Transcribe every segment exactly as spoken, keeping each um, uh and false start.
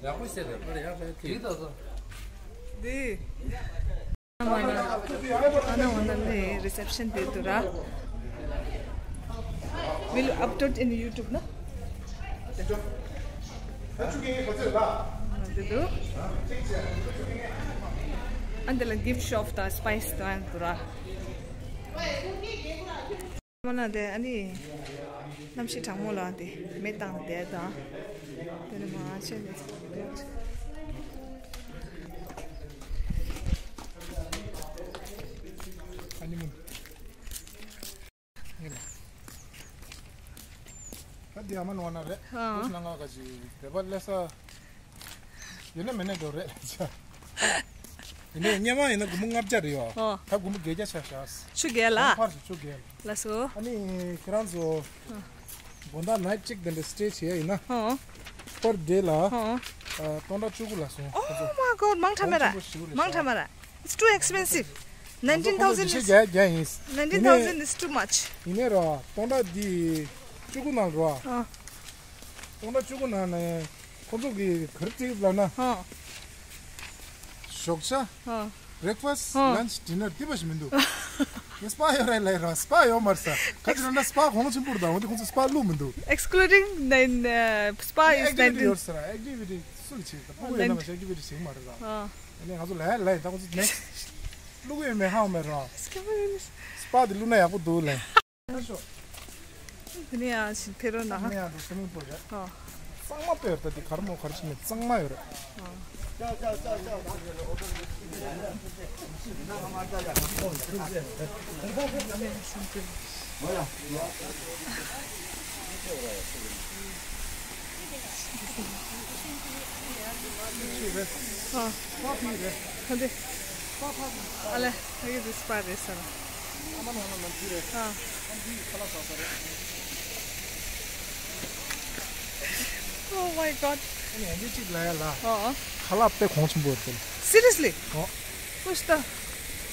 ཡག་པོ་བཤད་རེད། པར་ཡག་པོ་ཐིག་ད་ད། འདི། ཨ་ན་འོ་ན་ནི་རི་སེབ་ཤན་དེ་འདུག་ར། Will you upload in YouTube, no? འདི་འདུག་ཨ་འདི་ལ་gift shop དང་spice དང་འདུག་ར། མ་ན་དེ་ཨ་ནི་གནམ་གཤིས་གྲང་མོ་ལ་དེ་མེ་བཏང་བསྡད་དང་། དེ་ནི་མ་ཆེ་ནས། ཨ་ནི་མོ། ངེས་ལ། ད་འདི་ཨ་མ་ནོ་ན་རེད། ཨ། ཁོས་ནང་ང་ག་ཅི་བོད་པ་ལས་ས། ཡིན་ན་མེད་ན་འགྲོ་རེད་ལ་ཆ། ཡིན་ནའི་སྔོན་མ་ཡིན་ན་སྒོར་མོ་ལྔ་བརྒྱ་རེད་ཡོ། ཨོ། ད་སྒོར་མོ་བརྒྱད་བརྒྱ་ཆགས་ཤག་ཆུ་རྒྱལ་ལ། ཕར་ཞིག་ཆུ་རྒྱལ། ལ་སོ། ཨ་ནི་ཁྱེད་རང་ཚོ་དགོང་དག་ནའིཊ་གཅིག་དེ་འདྲ་སི་ཊེ་བྱེད་ཡ་ཡིན་ན། ཨོ། པར་ཌེ་ལ་ཨོ། སྟོང་ཕྲག་བཅུ་དགུ་ལ་སོང་། Oh my God, མང་དྲགས་མེད་ར། མང་དྲགས་མེད་ར། It's too expensive. Nineteen thousand is, རྒྱ་རྒྱ་ཡིན། Nineteen thousand is too much. ཡིན་ནའི་ར་སྟོང་ཕྲག་འདི་བཅུ་དགུ་ནང་ར། ཨ། སྟོང་ཕྲག་བཅུ་དགུ་ནང་ནས་ཁོ་ཚོ་གི་ག་རེ་བྲིས་ལབ་ན། ཨ། ཞོགས་ཇ། ཨ། Breakfast, ཨ། Lunch, dinner དེ་བ་ཞིག་མི་འདུག་ངས་སྤ་ཡོད་རེད་ལབ་ར་སྤ་ཡོད་མ་རེད་ས། ག་ཅི་ལབ་ན་སྤ་གོང་ཆེན་པོ་རེད་ད། འོན་ཏེ་ཁོ་ཚོ་སྤ་བླུགས་མི་འདུག Excluding nine, uh, spa is ཨེག་ཊི་ཝི་ཊི་nineteen. ཡོད་ས་ར། ཨེག་ཊི་ཝི་ཊི་སུ་གི་བྱེད་ད། ཕྲུ་གུ་ཡོད་ན་མ་ཤེས་ཨེག་ཊི་ཝི་ཊི་བྱེད་མ་རེད་ར། ཨ། ཨ་ནི་ང་ཚོ་ལས་ལས་ད་ཁོ་ཚོ་ནེག་སི་བླུགས་ཡོད་མེད་ཧ་གོ་མེད་ར། སྤ་དེ་བླུགས་ན་ཡག་པོ་འདུག་ལབ། དེ་ནས་ཡང་ཕེབས་རོགས་གནང་། དེ་ནས་ཡང་འགྲོ་སོ་མིན་པོ་རེད། ཨ། གཙང་མ་དཔེ་ཡོད་ད། འདི་གར་མོ་གར་ཕྱིན་ནས་གཙང་མ་ཡོད་རེད། ཨ། ཨ། ཨ་ལེ། ཨ་ཡེ་དེ་སྤ་རེད་ས་ར། ཨ། Oh my God. ཨ་ནི་ཡང་གཅིག་ལ་ཡ་ལ། ཨ། ཁ་ལག་དཔེ་གོང་ཆེན་པོ་རེད། Seriously? ཨོ། ཀུཤ་ད།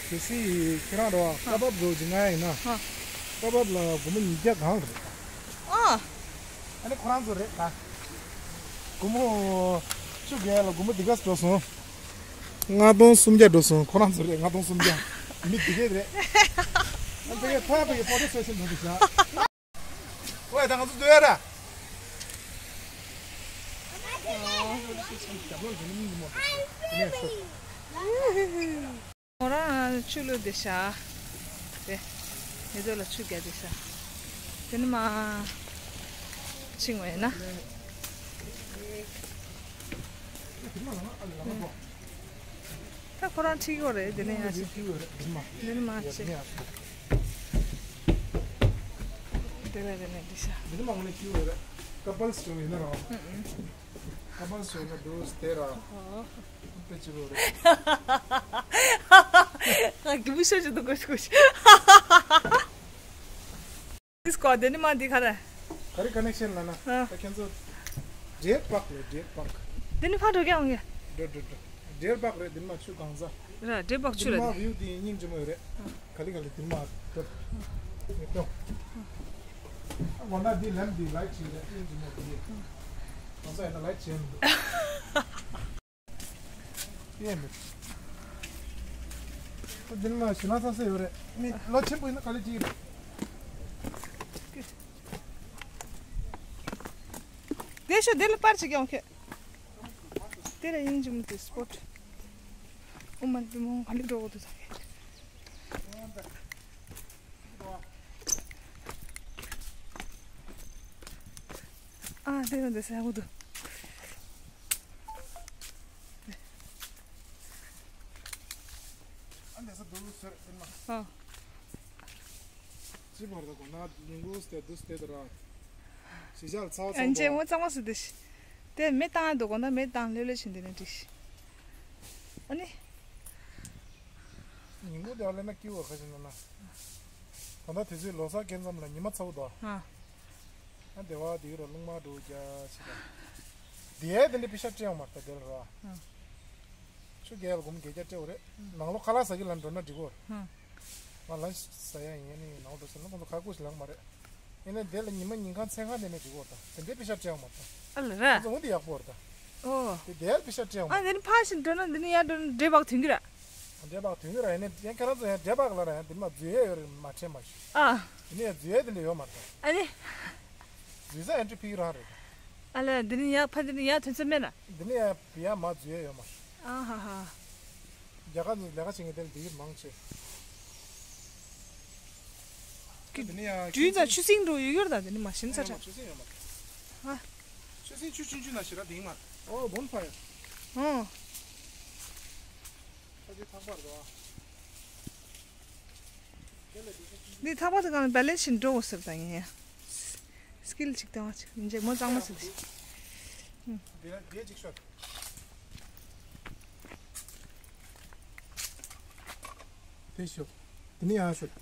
གལ་སྲིད་ཁྱེད་རང་རོ་ཀ་བབ་འགྲོ་གི་ང་ཡིན་ན། ཨ། ཀ་བབ་ལ་སྒོར་མོ་ཉིས་བརྒྱ་གང་རེད། ཨ། ཨ་ནི་ཁོ་རང་ཚོ་རེད་ད། སྒོར་མོ་བཅུ་བརྒྱད་ལ་སྒོར་མོ་འདི་ག་འགྲོ་སོང་། ལྔ་སྟོང་སུམ་བརྒྱ་འགྲོ་སོང་། ཁོ་རང་ཚོ་རེད་ལྔ་སྟོང་སུམ་བརྒྱ། མི་འདི་གས་རེད། ཨ་ནི་ཕ་གི་ཕོ་ཊོ་སེ་ཤན་འགྲོ་འདུག་ཤག་ཝེ་ད་ང་ཚོ་འདུག་ཡ་ར། ཁོ་རང་ཆུ་བླུགས་བསྡད་ཤག་དེ་མེ་ཏོག་ལ་ཆུ་བརྒྱབ་བསྡད་ཤག་དེ་ནི་མ་ཕྱིན་བས་ན། ད་ཁོ་རང་ཁྲིད་ཡོད་རེད། དེ་ནས་ཡར་ཕྱིན། དེ་ནས་མར་ཕྱིན། དེ་ལ་དེ་ནས་འདི་ཤ། འདི་ནས་མར་ཁོ་ནས་ཁྲིད་ཡོད་རེད། ཀ་པལ་སི་བྱུང་ཡིན་ན་རང་། ཀ་པལ་སི་བྱུང་ན་འདུག་སྟེ་ར། དཔེ་ཆེ་བོ་རེད། ང་གི་མི་ཤོར་ཅིག་འདུག་གོ་ཤོ་ཤོ། དེ་ནས་མར་འདི་ག་རེ། ག་རེ་ཀ་ནེག་ཤན་ལབ་ན། ཨ། ད་ཁྱེད་ཚོ་ཌི་ཨར་པཱག་ལ། ཌི་ཨར་པཱག་འདི་ནས་ཕར་འགྲོ་གི་ཡོང་གི། འགྲོ་འགྲོ་འགྲོ། ཌི་ཨར་པཱག་རེད། འདི་ནས་མར་ཆུ་གང་ས། ར་ཌི་ཨར་པཱག་ཆུ་རེད། འདི་ནས་མར་བིའུ་འདི་སྙིང་རྗེ་མོ་ཡོད་རེད། ག་ལེ་ག་ལེ་འདི་ནས་མར་འགྲོ། ངས་སྟོན། ཨ་དགོང་དག་འདི་ལེམ་འདི་ལའིཊ་བྱས་རེད། སྙིང་རྗེ་མོ་འདི། གང་ས་ཡིན་ན་ལའིཊ་བྱས་མི་འདུག་ཡེ་མི། ད་འདི་ནས་མར་ཞེད་སྣང་ཚ་ས་ཡོད་རེད། མི་ལོ་ཆེན་པོ་ཡིན་ན་ག་ལེ་ཅིག་རེད། དེ་ཤོ་དེ་ལ་པར་ཅིག་ཡོང་ཁྱོད། དེ་ལ་ཡིན་གྱི་མི་དེ་སི་པོཊ། ཨོ་མ་དེ་མོ་ག་ལེ་འགྲོ་གོ་དུ་ཐག་གི། ཨ་དེ་ལ་དེ་ས་ཡག་པོ་འདུག་ཨ་འདི་ས་འདུག་ཟེར་ཨིན་མ། ཨ། ཅི་བར་དུ་གོ་ན་ཉིན་གུང་སྟེ་འདུག་སྟེ་དུ་ར། ཞི་ཅག་ཚ་ཚ་ཨན་ཅེ་མོ་གཙང་མ་སུ་དེ་ཤི། དེ་མེ་བཏང་ཡ་འདུག་གོ་ན་མེ་བཏང་ལེ་ལེ་བྱིན་དེ་ནས་འགྲིག་ཤི། ཨ་ནི། ཉིན་གུང་དེ་བ་ལེ་ན་ཀི་བ་ཁ་ཅིག་ན་ན། ད་ལྟ་དེ་ཚོའི་ལོ་གསར་སྐྱེལ་མཚམས་ལ་ཉི་མ་ཚ་བོ་དོ། ཨ། ཨ་དེ་བ་དེ་ར་རླུང་མ་འགྲོ་རྒྱ་ཆེ་ད། དེ་དེ་འདྲ་པི་ཤ་སྤྲད་ཡོང་མ་ད་དེ་ལ་ར། ཨ། ཆུ་རྒྱལ་ལ་སྒོར་མོ་བརྒྱད་བརྒྱ་སྤྲད་པ་རེད། ནང་ལོགས་ཁ་ལག་ཟ་གི་ལ་འགྲོ་ན་འགྲིག་གོ། ང་ལ་ཟ་ཡ་ཡིན་ནི་ནང་འགྲོ་ཟེར་ན་ཁོང་ཚོ་ཁ་ཁུ་ཞིག་ལངས་མ་རེད། ཡིན་ན་དེ་ལ་ཉི་མ་ཉིན་གང་མཚན་གང་དེ་ནས་འགྲིག་གོ་ད། དེ་འདྲའི་པི་ཤ་སྤྲད་ཡོང་མ་ད། ཨ་ལ་ར། ཁོང་ཚོ་འོ་དེ་ཡག་པོ་རེད་ད། ཨོ། དེ་དེར་པི་ཤ་སྤྲད་ཡོང་བ། ཨ་དེ་ནི་ཕར་ཕྱིན་འགྲོ་ན་འདི་ནི་ཡར་འགྲོ་ན་འདྲེ་བག་ཐོན་གི་ར། འདྲེ་བག་ཐོན་གི་ར། ཡིན་ནའི་ཡང་ཁྱེད་རང་ཚོ་ཡང་འདྲེ་བག་ལ་ར་ཡང་དེ་མ་འཛུལ་ཡས་ཡོད་རེད་མ་དྲན་མ་ཤེས། ཨ། དེ་ནི་ཡང་འཛུལ་ཡས་དེ་འདྲ་ཡོད་མ་རེད། ཨ་ནི། འཛུལ་ས་ཨེན་ཊི་ཕི་རང་རེད། ཨ་ལས་འདི་ནི་ཡར་ཕར་འདི་ནི་ཡར་ཐོན་ས་མེད་ན། འདི་ནི་ཡང་ཡར་མ་འཛུལ་ཡས་ཡོད་མ་རེད། ཨ་ཧ་ཧ། རྒྱ་གར་ཚོ་ལས་ཀ་བྱེད་མཁན་དེ་ལ་དེ་གི་མང་ཆེ། དེ་ནི་ཡང་དུས་ད་ཆུ་སྲིན་འགྲོ་ཡོད་ཡོད་ད་དེ་ནི་མ་ཤེས་ཚ་ཚ། ཆུ་སྲིན་ཡོད་མ་རེད། ཨ། ཆུ་སྲིན་ཆུ་ཆུང་ཆུང་ན་ཞེ་དྲག་དེ་མ། ཨོ་བོན་ཕ་ཡ། ཨོ། ཨ་ཅེ་ཐག་པར་དོ། འདི་ཐག་པ་དེ་གང་བེ་ལེན་སི་བྱེད་འགྲོ་དགོས་ཟེར་ད་ངས། སི་ཀིལ་ཅིག་བཏང་བ་ཅིག་མཇེ་མོ་གཙང་མ་ཟེར་ཏེ། འདི་ལ་འདི་ཅིག་ཤོད། དེ་ཤོད། དེ་ནི་ཡང་ཤོད།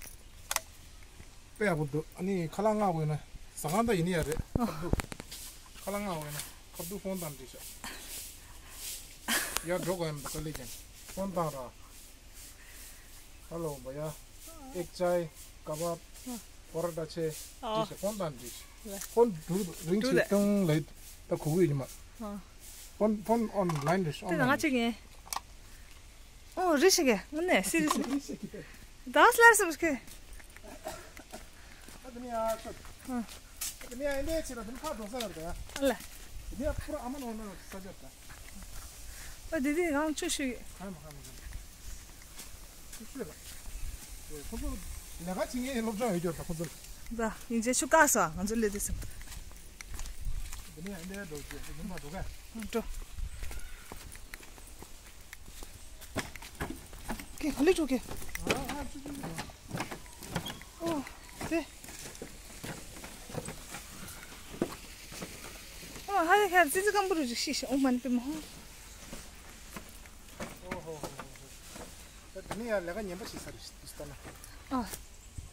དཔེ་ཡག་པོ་འདུག་ཨ་ནི་ཁ་ལག་མངགས་དགོས་ན་ཟ་ཁང་ད་ཡིན་ནི་ཡ་རེད། ཨ། ཁ་ལག་མངགས་དགོས་ན་ཁ་ཐུག་ཕོན་བཏང་འགྲིག་ཤག་ཡར་འགྲོ་དགོས་ཡ་མི་འདུག་ག་ལེ་ཅན་ཕོན་བཏང་ར། ཧ་ལོ་བ་ཡ། ཨེག་ཅའི། ཀ་བབ། པོ་ར་ཊ་ཆེ། ཨོ། འགྲིག་ཤག་ཕོན་བཏང་འགྲིག་ཤག་ལེ། ཕོན་འགྲུལ་རིང་འགྲུལ་ཆེ་ལེ། གཏོང་ལེ། ད་གོ་གི་ཡོད་ཉི་མ། ཨོ། ཕོན་ཕོན་ཨོན་ལ་ཡིན་རེད། ཨོན་ལ་ཡིན། ང་ཅིག་ཡིན། ཨོ་རེད་ཤག་གི་དངོས་གནས་སི་རི་ཡས་ལི། རེད་ཤག་གི་དེ། ད་སླར་སེམས་ཁེ། ད་དེ་ནས་ཡར་ཤོག་ཨ། ད་དེ་ནས་ཡར་འདི་ཕྱིར་ར་དེ་ནས་ཕར་འགྲོ་ས་ཡོད་རེད་ད། ཨ་ལ། དེ་ནས་ཕུ་ར་ཨ་མ་ནོར་ནོར་ས་ཆ་ད། ཨ་དེ་དེ་རང་ཆུ་ཤོད། ཧ་མ་ཧ་མ་ཧ་མ། ཆུ་ཤོད་ལ། ཁོ་ཚོ་ལས་ཀ་བྱེད་མཁན་སློབ་སྦྱོང་ཡོད་རྒྱུ་རེད་ད་ཁོ་ཚོ་ལ། ད་ཡིན་ཚེ་ཆུ་བཀག་སོང་ང་ཚོ་སླེབས་དུས་ཙམ། དེ་ནས་ཡར་འདི་འགྲོ་རྒྱུ་དེ་ནས་མ་འགྲོ་ག་འགྲོ། ཁྱེད་ག་ལེ་འགྲོ་གི། ཨོ། དེ། ཨོ་ཧ་ཡ་ཁ་ཙི་ཙི་སྐམ་པོ་རུ་ཅིག་ཤི་ཤི། ཨོ་མ་ནི་པེ་མ་ཧོ། ད་དེ་ནས་ཡང་ལས་ཀ་ངན་པ་བྱེད་ས་རེད་ལྟ་ན། ཨ།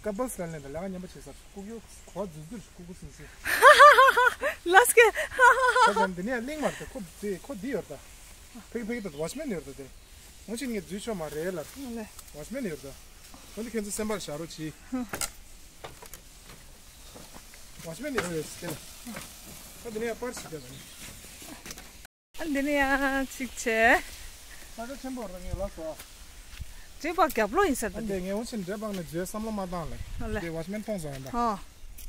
ཀ་པལ་སི་ལ་ནས་ད་ལས་ཀ་ངན་པ་བྱེད་ས་རེད། ལྐུགས་ཡོད་གོ་བ་རྫུ་རྫུ་རེད་ལྐུགས་ཀུ་སིང་སིང་། ལ་སྐད། ད་ཀྱང་འདི་ནས་གླིང་མ་རེད་ད་ཁོ་དེ་ཁོ་འདི་ཡོད་ད། ཕེག་ཕེག་ད་ཝོཆ་མེན་ཡོད་ད་དེ། ངོ་ཆེན་ངས་འཛུལ་ཆོག་མ་རེད་ལ། ཝོཆ་མེན་ཡོད་ད། ཁོ་འདི་ཁྱེད་ཚོ་སེམས་པར་བཞག་རོགས་གྱིས། ཝོཆ་མེན་ཡོད་རེད་དེ་ལ། ད་འདི་ནས་ཡང་པར་ཞིག་བསྡད་ད་ནི། ཨ་འདི་ནི་ཡང་གཅིག་བྱས། ས་ཆ་ཆེན་པོ་རང་ངས་ལབ་སོང་། འདྲེ་བག་རྒྱབ་ལོགས་ཡིན་ཟེར་ད་ཨ་འདི་འདི་ངས་འུ་ཆེན་འདྲེ་བག་ནས་འཛུལ་བསམ་བློ་མ་བཏང་ལེ། ཨ་ལེ། འདི་ཝོཆ་མེན་མཐོང་སོང་ཡིན་ད། ཨ།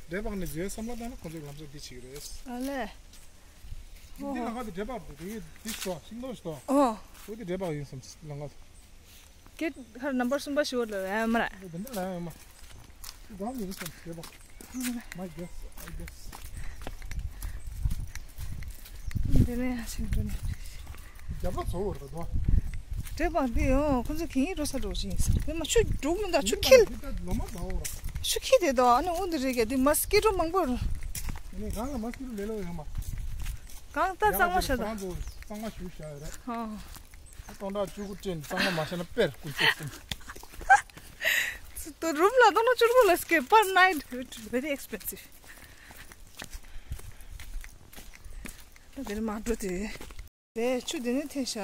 འདྲེ་བག་ནས་འཛུལ་བསམ་བློ་བཏང་ན་ཁོང་ཚོས་ལམ་སང་འདི་བྱེད་ཀྱི་རེད། ཨ་ལེ། འདི་ལམ་ཁ་དེ་འདྲེ་བག་འདུག་འདི་འདི་སོ་ཤིང་ཏོག་ཞིག་ཏོ། ཨོ། འོ་འདི་འདྲེ་བག་ཡིན་བསམ་ལམ་ཁ། གེ་ཁར་ནམ་བར་གསུམ་པ་ཞུ་བ་ལ་ཡ་མ་ར། འདི་འདི་ལ་ཡ་མ། འདི་གང་ཡིན་སམ་ཞེས་པ། My guess, I guess. འདི་ནས་ཡ་ཤིང་འདྲ་ནས། རྒྱབ་ལ་ཚོ་བར་དོ། འདྲེ་བག་འདི་ཡོང་ཁོ་ཚོ་གིས་རོ་ས་འགྲོ་བཞིན་ཡིན་ས། དེ་མ་ཆུ་འབྲུག་མི་འདའ་ཆུ་འཁྱིལ། འདི་ད་ལོ་མ་ཟ་འོ་ར། ཆུ་འཁྱིལ་དེ་དོ་ཨ་ནི་འོ་འདི་རེད་ག་འདི་མ་སི་ཀི་ཊོ་མང་པོ་ར། ཨ་ནི་གང་ལ་མ་སི་ཀི་ཊོ་ལེ་ལོ་ཡོང་མ། གང་ལྟར་གཙང་མ་ཤ་ད། ཁོ་རང་ཚོ་གཙང་མ་ཞུ་བྱ་ཡོད་རེད། ཨ། སྟོང་ཕྲག་བཅུ་དགུ་སྤྲད་ནས་གཙང་མ་མ་བྱས་ན་དཔེར་ཀུན་སྤྱོད་གསུམ། ད་རུམ་ལ་སྟོང་ཕྲག་བཅུ་དགུ་ལ་སྐྱེ་per night very expensive. ད་དེ་ནི་མ་འགྲོ་དེ། དེ་ཆུ་དེ་ནས་འཐེན་ཤག་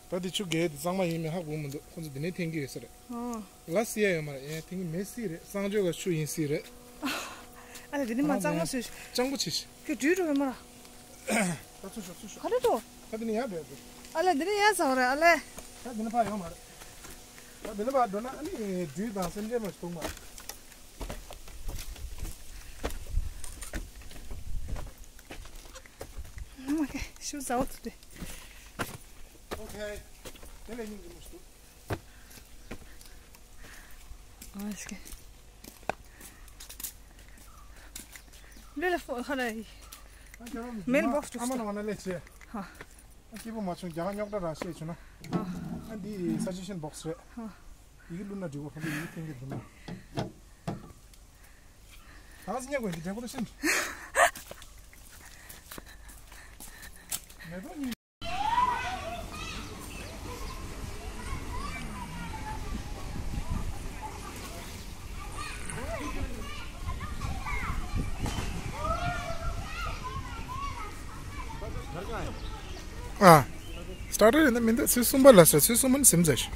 ད་དེ་ཆུ་རྒྱས་དེ་གཙང་མ་ཡིན་མིན་ཧ་གོ་མི་འདུག་ཁོ་ཚོ་དེ་ནས་འཐེན་གྱི་ཡོད་ས་རེད། ཨོ། ལ་སི་ཡ་ཡོད་མ་རེད། ཡ་འཐེན་གྱི་མེད་སྲིད་རེད། གསང་སྤྱོད་ཀྱི་ཆུ་ཡིན་སྲིད་རེད། ཨ་ལས་དེ་ནི་མ་གཙང་མ་བཟོས་ཤག་སྤྱང་པོ་བྱེད་ཤག་ཁྱོད་བྲོས་འགྲོ་ཡོད་མ་ར། ད་ཚུར་ཤོག་ཚུར་ཤོག་ག་རེ་འགྲོ། ད་དེ་ནས་ཡར་འགྲོ་ཡ་འགྲོ། ཨ་ལས་འདི་ནས་ཡར་ཟ་བ་རེད་ཨ་ལས། ད་འདི་ནས་ཕར་ཡོང་མ་རེད། ད་འདི་ནས་ཕར་འགྲོ་ན་ཨ་ནི་སྦྲུལ་དང་སེམས་ཅན་མ་ཞིག་མཐོང་མ་རེད། མ་གི་ཤུ་ཟ་འོ་ཐུ་དེ། ཨོ་ཁེ། དེ་ལས་སྙིང་རྗེ་མོ་ཞིག་འདུག་ཨ་ཤི་ཀེ། ལེ་ལེ་ཕོ་ཧ་ལ་ཡི། མེལ་བོག་སི་ཨ་མ་ནང་ང་ན་ལས་བྱེད། ཧ། ཨ་སྐྱིད་པོ་མ་བྱུང་རྒྱ་གར་རྙོག་དྲ་རང་བཤད་བྱུང་ན། ཧ། ཨ་འདི་suggestion box རེད། ཧ། ཡི་གེ་བླུགས་ན་འགྲིག་གོ་ཧ་འདི་ཡི་གེ་འཐེན་གྱི་འགྲིག་མ། ད་ང་ཚོ་ཉལ་དགོས་འདི་འབྲས་བུ་ལ་ཤིན། མེ་ཏོག་གཉིས། ཨ། སི་ཊར་ཊར་ཡིན་ན་མི་འདུག་ཚེས་གསུམ་པ་ལ་ཟེར། ཚེས་གསུམ་པ་ནི་ཟིན་ཚར་ཤག་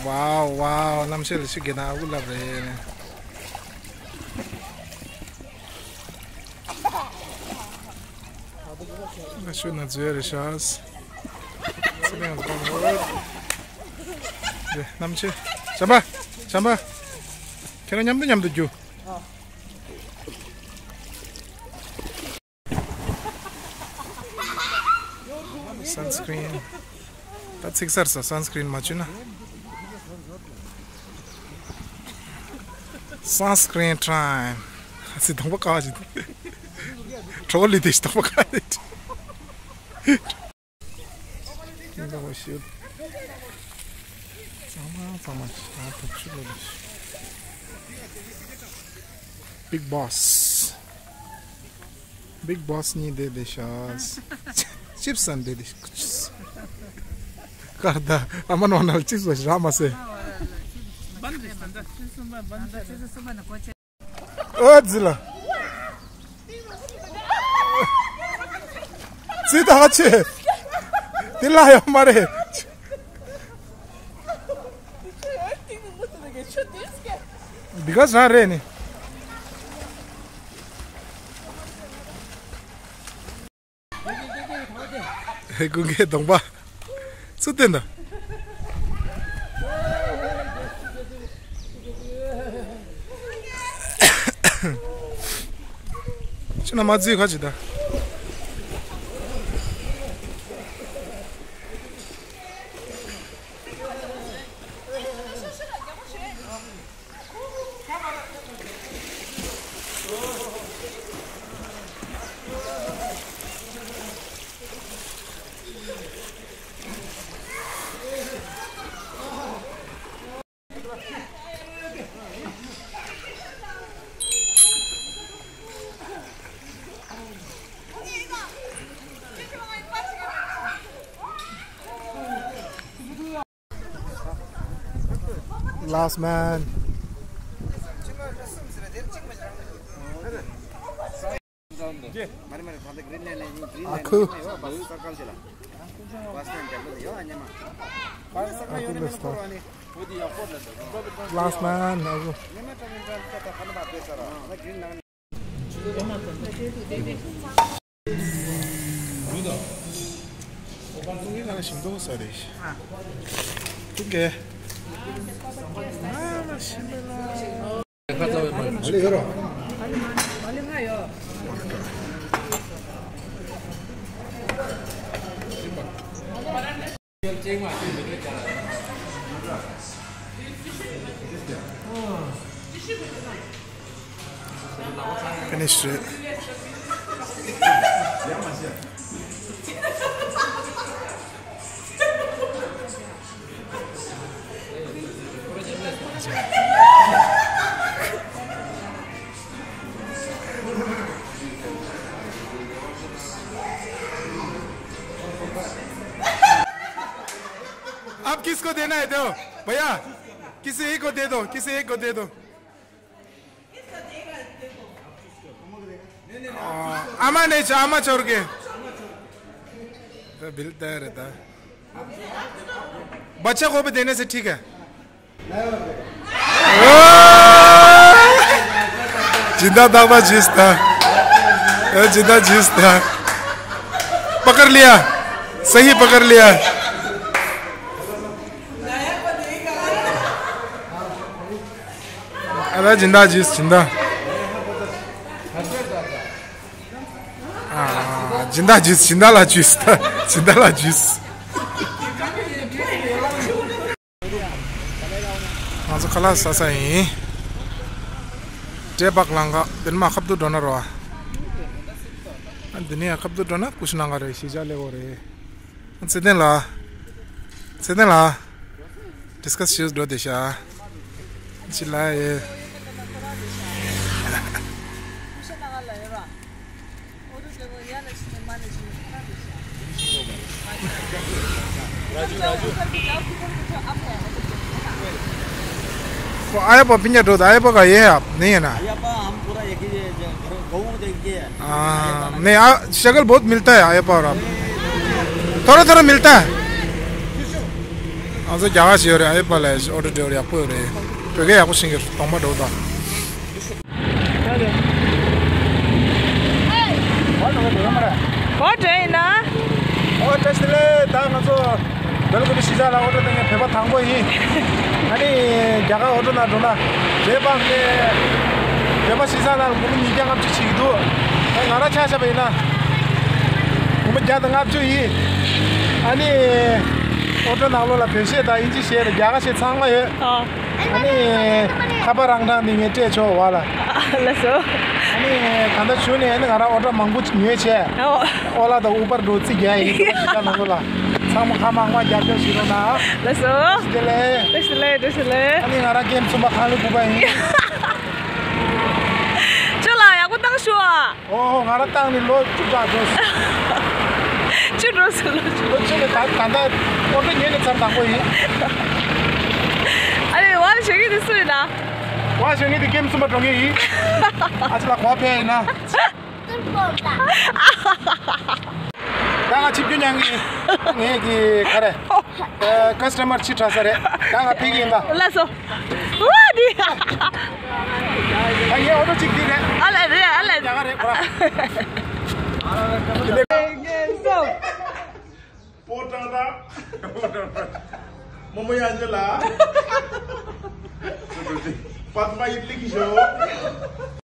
ཝའོ་ཝའོ། གནམ་གཤིས་ལ་ཤི་གི་ན་ཨ་ཁུ་ལབ་རེད། ཤུ་ན་ཛུ་ཡ་རེ་ཤ་སི། ཚེ་རིང་ང་ཚོ་གང་འགྲོ། རེད། རྣམ་ཆེ། བྱམས་པ། བྱམས་པ། ཁྱེད་རང་མཉམ་དུ་མཉམ་དུ་རྒྱུ། སན་སི་ཀྲིན། ད་ཚིག་གསར་ས་སན་སི་ཀྲིན་མ་བྱུང་ན། སན་སི་ཀྲིན་ཊའིམ། ཨ་ཙི་གདོང་པ་ཀ་བ་ཞིག་གྲོགས་ལི་དེ་ཞིག་གདོང་པ་ཀ་བ་ཞིག་གཙང་མ་གཙང་མ་ཞིག་ད་ཐུབ་ཆུ་ལོ་ལ་ཞིག Big Boss། Big Boss གཉིས་བསྡད་བསྡད་ཤག་ཅིབ་སན་བསྡད་བསྡད་ཤག་ཀར་ད་ཨ་མ་ནོ་ནལ་ཅིབ་སན་རག་མ་སེ། ཨོ་ཛི་ལ། ཙི་ད་ཆེ། དེ་ལ་ཡོད་མ་རེད། འདི་ག་ཟ་རེད་ནི། ཧེ་ཀུན་གྱི་གདོང་པ། སུ་བསྟན་ད། ཁྱོད་ན་མ་བརྫིས་ཁ་ཅིག་ད། Last man. ཨ་ཁུ། ཨ་ཁུ་ལགས་སོ། Last man. ཨ་ཁུ། ང་ལ་ཞིམ་མདོག་ས་རེད། ཐུག་གེ། ང་ལ་ཞིམ་པ་ལ། Finish རེད། आप किसको देना है, दो भैया, किसी एक को दे दो, किसी एक को दे दो। हाँ, अम्मा नहीं चाह, अम्मा छोड़ के। तो बिल तय रहता है। बच्चा को भी देने से ठीक है। जिंदा दावा जीसता। ए, जिंदा जीसता। पकड़ लिया। सही पकड़ लिया। अरे जिंदा जीस, जिंदा। आ, जिंदा जीस, जिंदा ला जीस। जिंदा ला जीस। ང་ཚོ་ཁ་ལག་ཟ་ས་ཡིན། འབྲས་སྤགས་ལང་ཀ་འདི་ནས་མར་ཁ་བསྡུ་འགྲོ་ན་རོ། ཨ་འདི་ནས་ཡང་ཁ་བསྡུ་འགྲོ་ན་ཀུ་ཤུ་ནང་ག་རེ་གཞིས་ཆགས་སླེབས་འོ་རེད། ཨ་ཚེ་བརྟན་ལགས། ཚེ་བརྟན་ལགས། ཌི་སི་ཀ་སི་ཞུས་འགྲོ་བསྡད་ཤག་ཅི་ལ་ཡེ། वो आया पा पिंजा दो, आया पा का ये है आप, नहीं है ना? आया पा हम पूरा एक ही, गाँव देख के है। हाँ, नहीं, आ, शक्ल बहुत मिलता है आया पा और आप। थोड़ा थोड़ा मिलता है। ང་ཚོ་རྒྱ་གར་ཞིག་ཡོད་རེད། ཨ་ཡེ་པ་ལ་ཨོ་ཏོ་ཌེ་ར་ཡག་པོ་ཡོད་རེད། བོད་སྐད་ཡག་པོ་ཤེས་ཀྱི་རེད། གདོང་པ་འགྲོ་དང་། གོ་དྲན་ཡིན་ན། ད་ང་ཚོ་བོད་ལ་དགོན་པ་གཞིས་ཆགས་ལ་ཨོ་ཊོ་བཏང་མཁན་བོད་པ་དང་པོ་ཡིན། ཨ་ནི་རྒྱ་གར་ཨོ་ཊོ་ནང་འགྲོ་ན་རེད་པ། ངས་བོད་པ་གཞིས་ཆགས་ནང་ལ་སྒོར་མོ་ཉིས་བརྒྱ་ལྔ་བཅུ་བྱེད་ཀྱི་འདུག་ང་རང་ཆ་བཞག་པ་ཡིན་ན་སྒོར་མོ་བརྒྱ་དང་ལྔ་བཅུ་ཡིན། ཨ་ནི་ཨོ་ཊོ་ནང་ལོགས་ལ་བོད་གཞས་དང་དབྱིན་ཇི་གཞས་དང་རྒྱ་གར་གཞས་ཚང་མ་ཡོད། ཨ་ཨ་ནི་ཁ་པར་རང་གྲངས་འདི་ངས་སྤྲད་ཆོག་བ་ལ། ལགས་སོ། ཨ་ནི་ད་ལྟ་གཞུག་ནས་ཨ་ནི་ང་རང་ཨོ་ཊོ་མང་པོ་ཉོས་བྱས། ཨོ། ཨོ་ལ་དང་ཨུ་བར་འགྲོ་རྩིས་རྒྱག་ཡིན། ཤིག་ཆ་ནང་ལོགས་ལ་ཚང་མ་ཁ་མང་མང་རྒྱབ་སྐྱོར་ཞུ་རོགས་གནང་། ལགས་སོ། བདེ་ལེགས། བཀྲ་ཤིས་བདེ་ལེགས། བཀྲ་ཤིས་བདེ་ལེགས། ཨ་ནི་ང་རང་ཀེམ་གསུམ་པ་ཁང་ལུ་སྒུག་པ་ཡིན། ཅོ་ལགས་ཡག་པོ་བཏང་ཤོག་ཨ། ཨོ་ཧོ། ང་རང་བཏང་ནས་ལོ་བཅུ་ཕྲག་འགྲོ་སོང་། བཅུ་འགྲོ་སོང་། ལོ་བཅུ། ལོ་བཅུ་ནས་ད་ད་ལྟ་ཨོ་ཊོ་ཉོས་ནས་ཚར་དང་པོ་ཡིན། ཨ་རེ་བ་ལ་བྱེད་ཀྱི་དེ་སུ་ཡིན་ན། བ་ཞོན་གྱི་དེ་ཀེམ་གསུམ་པ་འགྲོ་མཁན་ཡིན། ཨ་ཅེ་ལགས་གོ་ཕེབས་ཡིན་ན། ད་ང་ཆིབས་བསྒྱུར་མྱང་གི་ཡིན། ངས་ཀྱི་ག་རེ། ཨ། ཀ་སི་ཊ་མར་ཕྱི་དྲགས་ས་རེད། ད་ང་ཕེབས་ཀྱི་ཡིན་ད། ལགས་སོ། ཨ་འདི། ད་ངའི་ཨོ་ཊོ་གཅིག་འདི་རེད། ཨ་ལས་རེད། ཨ་ལས། རྒྱ་གར་རེད་ཁོ་རང་། པོ་ཀྲང་ཀྲང་། མོ་མོ་ཡ་ཇེ་ལ། པདྨ་ཡིད་ལི་གི་ཞོ།